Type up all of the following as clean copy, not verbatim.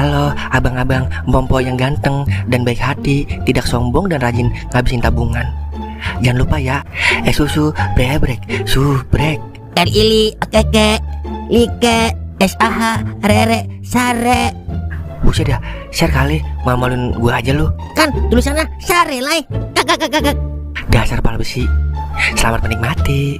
Halo abang-abang Mpompo yang ganteng dan baik hati, tidak sombong dan rajin ngabisin tabungan. Jangan lupa ya, susu brebrek, subrek. Ili, keke, like, SAH, rere, sare. Buset dah, share kali, malu-maluin gua aja lu. Kan tulisannya sare lai. Kakak. Dasar pala besi. Selamat menikmati.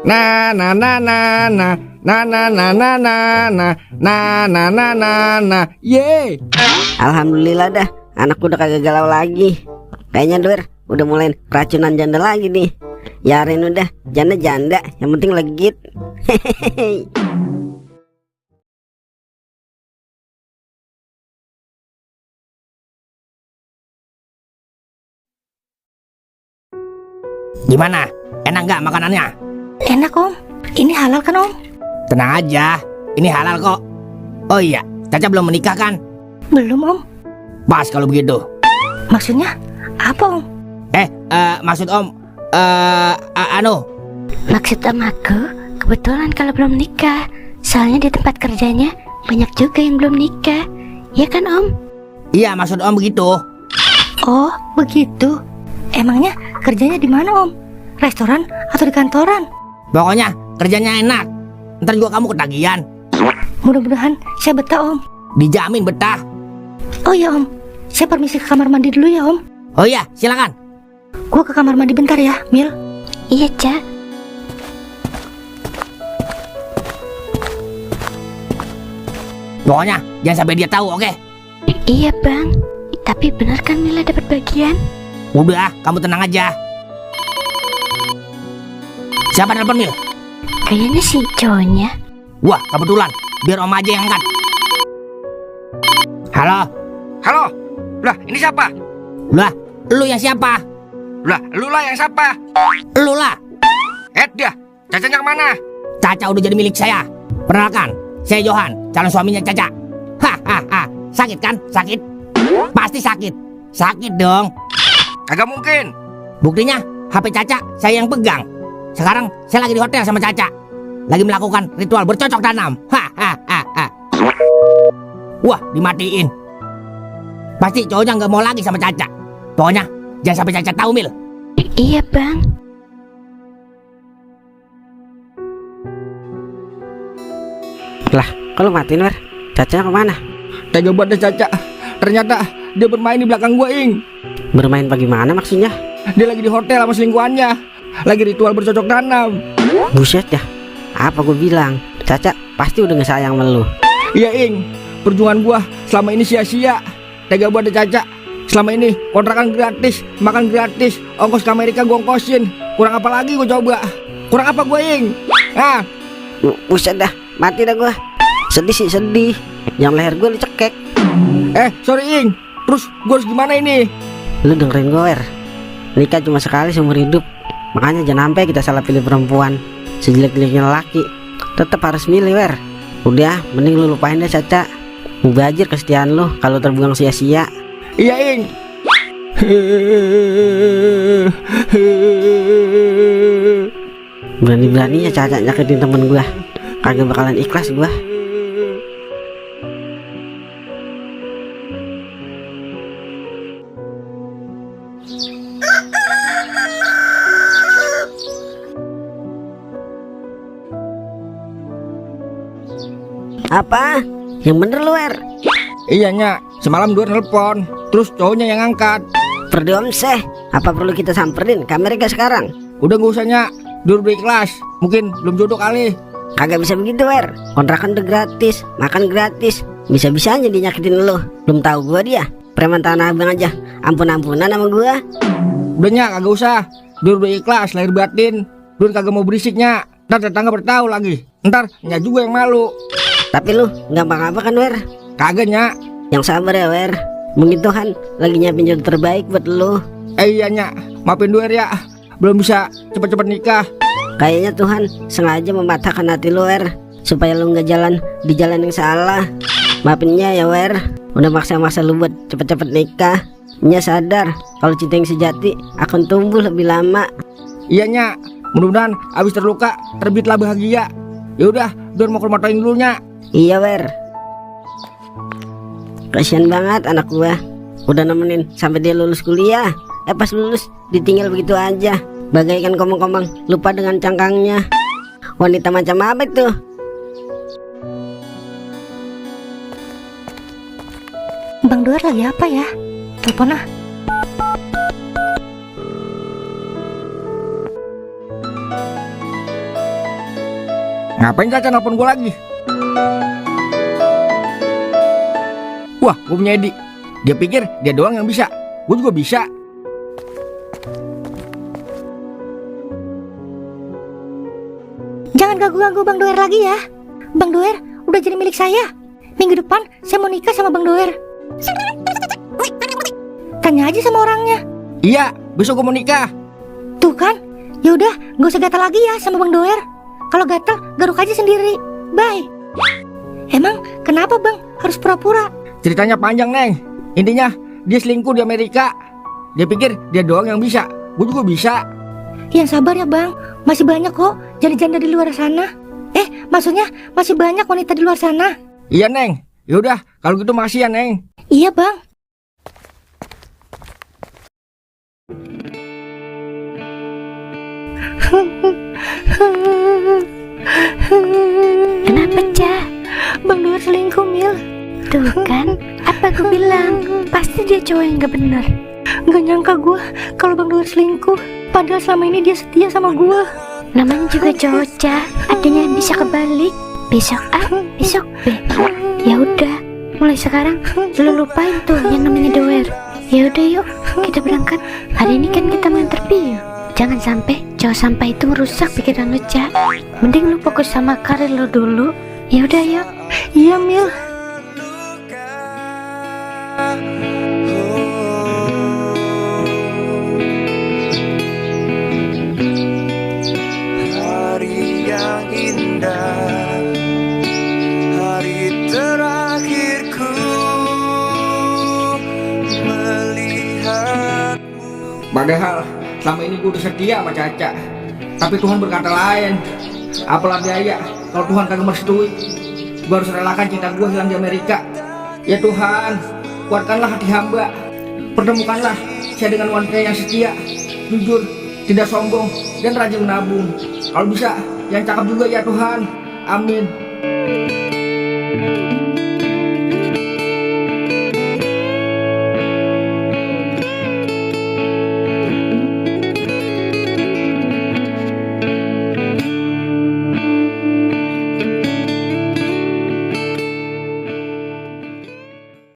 Na na na na na na na na na na na na na na na na ye. Alhamdulillah dah, anak udah kagak galau lagi. Kayaknya Dwer udah mulai keracunan janda lagi nih. Yarin udah janda-janda, yang penting legit. Hehehe. Gimana? Enak nggak makanannya? Enak om, ini halal kan om? Tenang aja, ini halal kok. Oh iya, Caca belum menikah kan? Belum om. Pas kalau begitu. Maksudnya apa om? Maksud om, Maksud om aku, kebetulan kalau belum nikah. Soalnya di tempat kerjanya banyak juga yang belum nikah. Ya kan om? Iya maksud om begitu. Oh begitu. Emangnya kerjanya di mana om? Restoran atau di kantoran? Pokoknya kerjanya enak. Ntar juga kamu ketagihan. Mudah-mudahan saya betah om. Dijamin betah. Oh ya om, saya permisi ke kamar mandi dulu ya om. Oh iya, silakan. Gua ke kamar mandi bentar ya, Mil. Iya, Ca. Pokoknya jangan sampai dia tahu, oke? Iya, Bang. Tapi benar kan Mila dapat bagian? Udah, kamu tenang aja. Siapa nelpon, Mil? Kayaknya sih cowoknya. Wah, kebetulan. Biar om aja yang angkat. Halo? Halo, lah ini siapa? Lah, lu yang siapa? Lah lu lah yang siapa? Lu lah. Dah, Cacanya kemana? Caca udah jadi milik saya. Perkenalkan, saya Johan, calon suaminya Caca. Hahaha, sakit kan? Sakit? Pasti sakit. Sakit dong. Kagak mungkin. Buktinya, HP Caca saya yang pegang. Sekarang saya lagi di hotel sama Caca. Lagi melakukan ritual bercocok tanam. Hahaha. Wah, dimatiin. Pasti cowoknya nggak mau lagi sama Caca. Pokoknya jangan sampai Caca tahu, Mil. Iya, Bang. Lah, kalau matiin Wer? Cacanya kemana? Tega banget deh Caca. Ternyata dia bermain di belakang gua, Ing. Bermain bagaimana maksudnya? Dia lagi di hotel sama selingkuhannya. Lagi ritual bercocok tanam. Buset ya. Apa gue bilang? Caca pasti udah gak sayang sama lu. Iya, Ing. Perjuangan gua selama ini sia-sia. Tega banget deh Caca. Selama ini kontrakan gratis, makan gratis, ongkos ke Amerika gua ongkosin. Kurang apa lagi gua coba? Kurang apa gua, Ing? Ah, Buset dah, mati dah gue. Sedih sih sedih. Yang leher gue dicekek. sorry, Ing. Terus gua harus gimana ini? Lu dengerin gue Wer. Nikah cuma sekali seumur hidup. Makanya jangan sampai kita salah pilih perempuan. Sejelek-jeleknya laki tetap harus milih Wer. Udah, mending lu lupain deh Caca. Mubazir kesetiaan lu kalau terbuang sia-sia. Iya, Ing. Berani-beraninya Caca nyakitin temen gua. Kagak bakalan ikhlas gua. Apa? Yang bener lu Wer? Iya, Nyak. Semalam Dua nelpon. Terus cowoknya yang angkat. Perdomseh, apa perlu kita samperin ke Amerika sekarang? Udah gak usah, Nyak. Dua udah ikhlas. Mungkin belum jodoh kali. Kagak bisa begitu Wer. Kontrakan udah gratis, makan gratis. Bisa-bisanya dia nyakitin lu. Belum tahu gua dia. Preman tanah abang aja ampun-ampunan sama gua. Udah, Nyak, kagak usah. Dua udah ikhlas, lahir batin. Dua kagak mau berisik, Nyak. Ntar tetangga bertahu lagi. Ntar Nyak juga yang malu. Tapi lu nggak apa-apa kan Wer? Kagak, Nyak. Yang sabar ya Wer. Mungkin Tuhan lagi nyiapin jodoh terbaik buat lu. Iya, Nyak. Maafin Dua ya. Belum bisa cepet-cepet nikah. Kayaknya Tuhan sengaja mematahkan hati lu Wer, supaya lu nggak jalan di jalan yang salah. Maafinnya ya Wer. Udah maksa-maksa lu buat cepet-cepet nikah. Nya sadar kalau cinta yang sejati akan tumbuh lebih lama. Iya Nya, mudah-mudahan abis terluka terbitlah bahagia. Ya udah, Dur mau ke rumah Toing dulu Nya. Iya Wer. Kasian banget anak gua. Udah nemenin sampai dia lulus kuliah. Pas lulus ditinggal begitu aja, bagaikan komang-komang lupa dengan cangkangnya. Wanita macam apa itu? Bang Doer lagi apa ya? Telepon ah. Ngapain Caca nelfon gue lagi? Wah, gue punya Edi. Dia pikir dia doang yang bisa. Gue juga bisa. Jangan ganggu-ganggu Bang Doer lagi ya. Bang Doer udah jadi milik saya. Minggu depan saya mau nikah sama Bang Doer. Tanya aja sama orangnya. Iya, besok gue mau nikah. Tuh kan, ya udah, gak usah gatal lagi ya sama Bang Doer. Kalau gatal, garuk aja sendiri. Bye. Emang kenapa Bang harus pura-pura? Ceritanya panjang Neng. Intinya dia selingkuh di Amerika. Dia pikir dia doang yang bisa. Gue juga bisa. Yang sabar ya Bang, masih banyak kok janda-janda di luar sana. Maksudnya masih banyak wanita di luar sana. Iya Neng. Yaudah, kalau gitu makasih ya Neng. Iya Bang. Kenapa, Cah? Bang Doer selingkuh, Mil. Tuh kan, apa aku bilang? Pasti dia cowok yang gak bener. Gak nyangka gue kalau Bang Doer selingkuh. Padahal selama ini dia setia sama gue. Namanya juga cowok, Cah. Adanya bisa kebalik. Besok A, besok B. Ya udah, mulai sekarang lu lupain tuh yang namanya Doer. Ya udah yuk, kita berangkat. Hari ini kan kita mau interview. Jangan sampai cowok sampah itu merusak pikiran lu, Cah. Mending lu fokus sama karir lu dulu. Ya udah yuk. Iya, Mil. Hari yang indah, hari terakhirku melihat. Padahal selama ini gue udah setia sama Caca. Tapi Tuhan berkata lain. Apalah biaya kalau Tuhan kagak merestui. Gue harus relakan cinta gue hilang di Amerika. Ya Tuhan, kuatkanlah hati hamba. Pertemukanlah saya dengan wanita yang setia, jujur, tidak sombong, dan rajin menabung. Kalau bisa, yang cakep juga ya Tuhan. Amin.